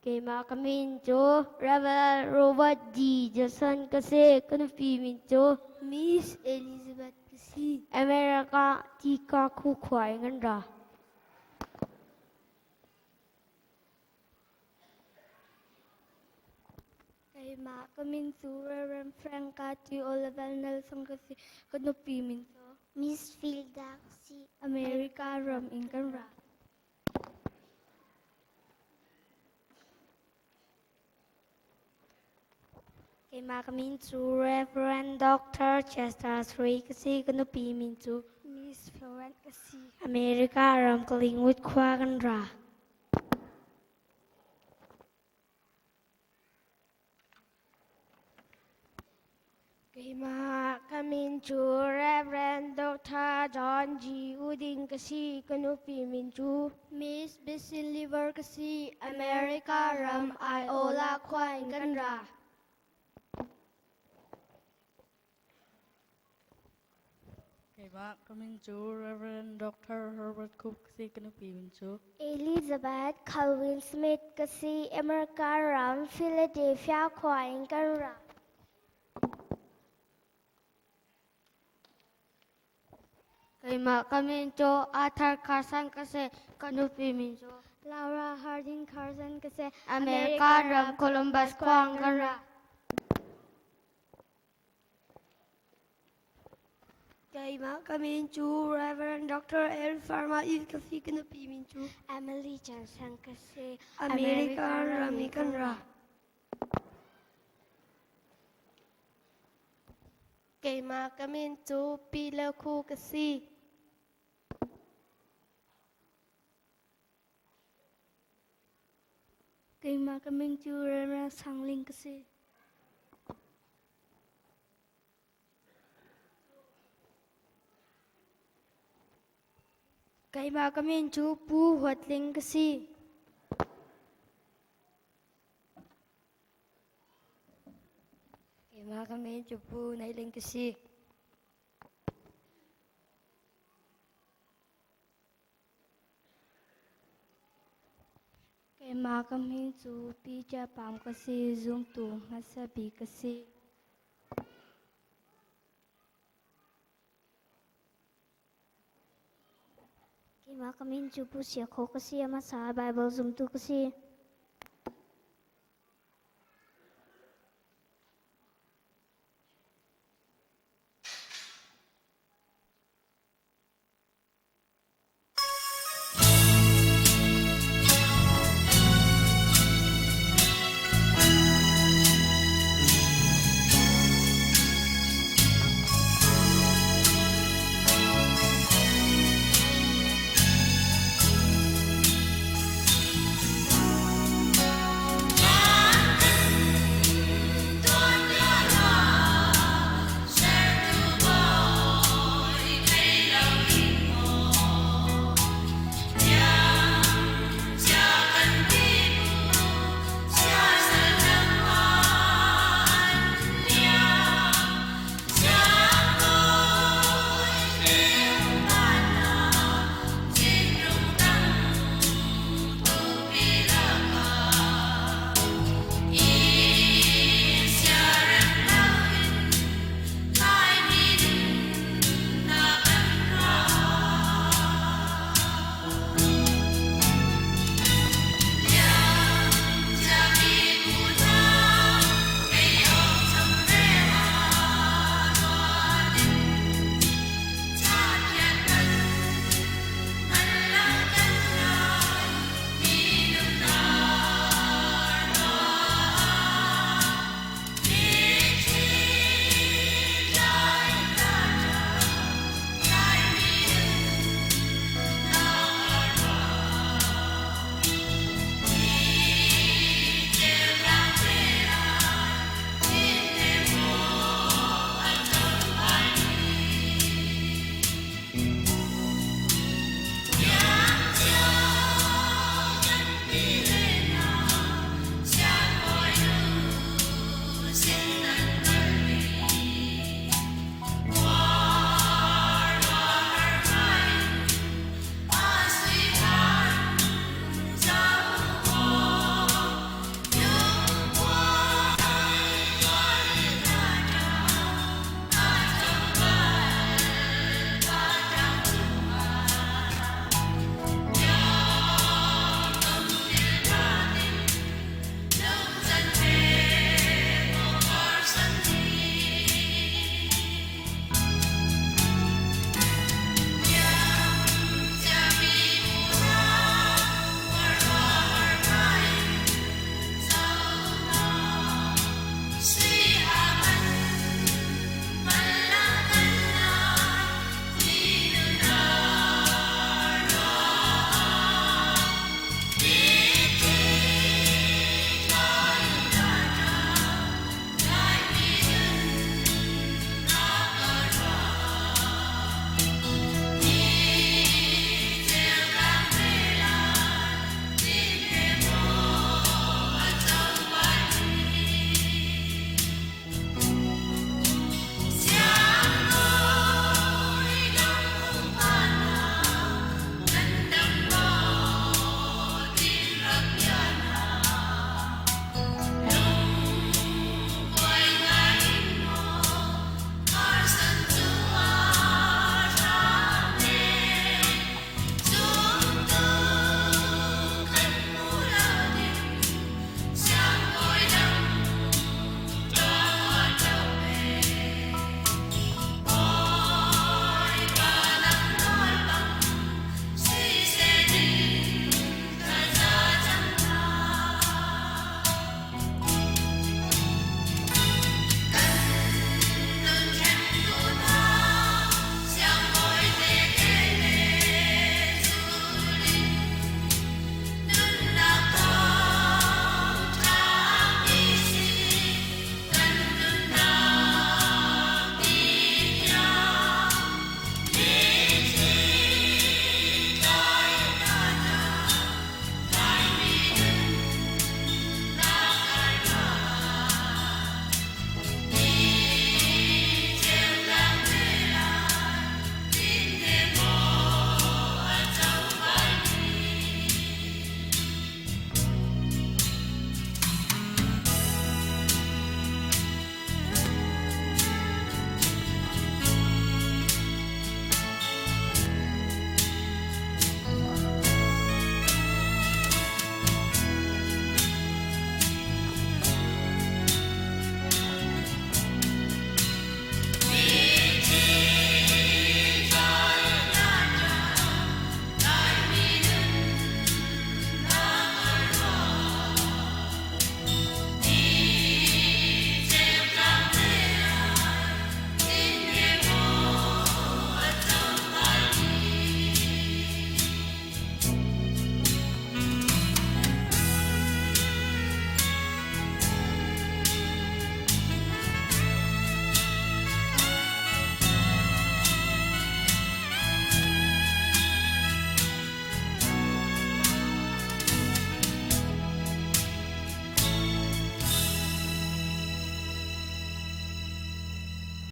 Keimah ka min cu Reverend Robert D. Johnson ka si. Ka nupi min cu Miss Elizabeth ka si. America Tika khu khua in kan ra. Keimah ka min cu Reverend Frank ka ti Oliver Nelson ka si. Ka nupi min cu Miss Filda ka si. America ram in kan ra. Keimah ka min cu Reverend Dr. Chester Sri ka si. Ka nupi min cu Miss Florence ka si. America ram Collingwood khua kan ra. Keimah ka min cu Reverend Dr. John G. Uding ka si. Ka nupi min cu Miss Bisin Liver ka si. America ram Iowa khua in kan ra. Keimah ka min cu Reverend Dr. Herbert Cook ka si. Ka nupi min cu Elizabeth Calvin Smith ka si. America ram Philadelphia khua in kan ra. Keimah ka min cu Arthur Carson ka si. Ka nupi min cu Laura Harding Carson ka si. America ram Columbus khua in kan ra. Keimah ka min cu Reverend Dr. Aaron Farma i ka si. Ka nupi min cu Emily Johnson ka si. America ram in kan ra. Keimah ka min cu Pi Le Khu ka si. Keimah ka min cu Reverend Sang Ling ka si. Keimah ka min cu Pu Huat Ling ka si. Keimah ka min cu Pu Nei Ling ka si. Keimah ka min cu Pi Cia Pam ka si, zumtu hmasa bik ka si. Keimah ka min cu Pu Sia Kho ka si, a hmasa Baibal zumtu ka si.